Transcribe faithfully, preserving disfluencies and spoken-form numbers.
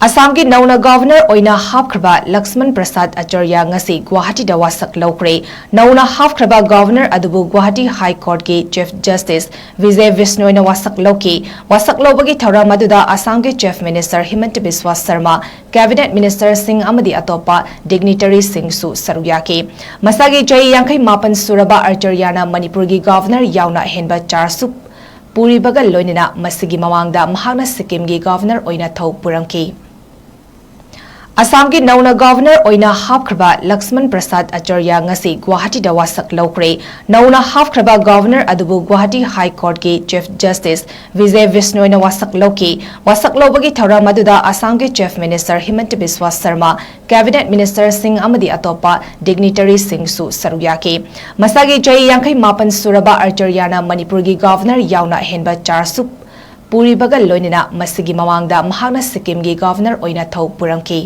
ꯑꯁꯥꯝꯒꯤ ꯅꯧꯅ ꯒꯚꯔꯅꯔ ꯑꯣꯏꯅ ꯍꯥꯞꯈ꯭ꯔꯕ ꯂꯛꯁꯃꯟ ꯄ꯭ꯔꯁꯥꯗ ꯑꯆꯥꯔꯌ ꯉꯁꯤ ꯒꯨꯋꯥꯍꯥꯇꯤꯗ ꯋꯥꯁꯛ ꯂꯧꯈ꯭ꯔꯦ꯫ ꯅꯧꯅ ꯍꯥꯞꯈ꯭ꯔꯕ ꯒꯚꯔꯅꯔ ꯑꯗꯨꯕꯨ ꯒꯨꯋꯥꯍꯥꯇꯤ ꯍꯥꯏ ꯀꯣꯔꯠꯀꯤ ꯆꯤꯐ ꯖꯁꯇꯤꯁ ꯕꯤꯖꯦ ꯕꯤꯁꯅꯣꯏꯅ ꯋꯥꯁꯛ ꯂꯧꯈꯤ꯫ ꯋꯥꯁꯛ ꯂꯧꯕꯒꯤ ꯊꯧꯔꯝ ꯑꯗꯨꯗ ꯑꯁꯥꯝꯒꯤ ꯆꯤꯐ ꯃꯤꯅꯤꯁꯇꯔ ꯍꯤꯃꯟꯇ ꯕꯤꯁ꯭ꯋꯥ ꯁꯔꯃ, ꯀꯦꯕꯤꯅꯦꯠ ꯃꯤꯅꯤꯁꯇꯔꯁꯤꯡ ꯑꯃꯗꯤ ꯑꯇꯣꯞꯄ ꯗꯤꯒꯅꯤꯇꯔꯤꯁꯤꯡꯁꯨ ꯁꯔꯨꯛ ꯌꯥꯈꯤ꯫ ꯃꯁꯥꯒꯤ ꯆꯍꯤ ꯌꯥꯡꯈꯩ ꯃꯥꯄꯟ ꯁꯨꯔꯕ ꯑꯆꯥꯔꯌꯅ ꯃꯅꯤꯄꯨꯔꯒꯤ ꯒꯚꯔꯅꯔ ꯌꯥꯎꯅ ꯑꯍꯦꯟꯕ ꯆꯥꯔꯖꯁꯨ ꯄꯨꯔꯤꯕꯒ ꯂꯣꯏꯅꯅ ꯃꯁꯤꯒꯤ ꯃꯃꯥꯡꯗ ꯃꯍꯥꯛꯅ ꯁꯤꯛꯀꯤꯝꯒꯤ ꯒꯚꯔꯅꯔ ꯑꯣꯏꯅ ꯊꯧ ꯄꯨꯔꯝꯈꯤ꯫ ꯑꯁꯥꯝꯒꯤ ꯅꯧꯅ ꯒꯚꯔꯅꯔ ꯑꯣꯏꯅ ꯍꯥꯞꯈ꯭ꯔꯕ ꯂꯛꯁꯃꯟ ꯄ꯭ꯔꯁꯥꯗ ꯑꯆꯥꯔꯌ ꯉꯁꯤ ꯒꯨꯋꯥꯍꯥꯇꯤꯗ ꯋꯥꯁꯛ ꯂꯧꯈ꯭ꯔꯦ꯫ ꯅꯧꯅ ꯍꯥꯞꯈ꯭ꯔꯕ ꯒꯚꯔꯅꯔ ꯑꯗꯨꯕꯨ ꯒꯨꯋꯥꯍꯥꯇꯤ ꯍꯥꯏ ꯀꯣꯔꯠꯀꯤ ꯆꯤꯐ ꯖꯁꯇꯤꯁ ꯕꯤꯖꯦ ꯕꯤꯁꯅꯣꯏꯅ ꯋꯥꯁꯛ ꯂꯧꯈꯤ꯫ ꯋꯥꯁꯛ ꯂꯧꯕꯒꯤ ꯊꯧꯔꯝ ꯑꯗꯨꯗ ꯑꯁꯥꯝꯒꯤ ꯆꯤꯐ ꯃꯤꯅꯤꯁꯇꯔ ꯍꯤꯃꯟꯇ ꯕꯤꯁ꯭ꯋꯥ ꯁꯔꯃ, ꯀꯦꯕꯤꯅꯦꯠ ꯃꯤꯅꯤꯁꯇꯔꯁꯤꯡ ꯑꯃꯗꯤ ꯑꯇꯣꯞꯄ ꯗꯤꯒꯅꯤꯇꯔꯤꯁꯤꯡꯁꯨ ꯁꯔꯨꯛ ꯌꯥꯈꯤ꯫ ꯃꯁꯥꯒꯤ ꯆꯍꯤ ꯌꯥꯡꯈꯩ ꯃꯥꯄꯟ ꯁꯨꯔꯕ ꯑꯆꯥꯔꯌꯅ ꯃꯅꯤꯄꯨꯔꯒꯤ ꯒꯚꯔꯅꯔ ꯌꯥꯎꯅ ꯑꯍꯦꯟꯕ ꯆꯥꯔꯖꯁꯨ ꯄꯨꯔꯤꯕꯒ ꯂꯣꯏꯅꯅ ꯃꯁꯤꯒꯤ ꯃꯃꯥꯡꯗ ꯃꯍꯥꯛꯅ ꯁꯤꯛꯀꯤꯝꯒꯤ ꯒꯚꯔꯅꯔ ꯑꯣꯏꯅ ꯊꯧ ꯄꯨꯔꯝꯈꯤ꯫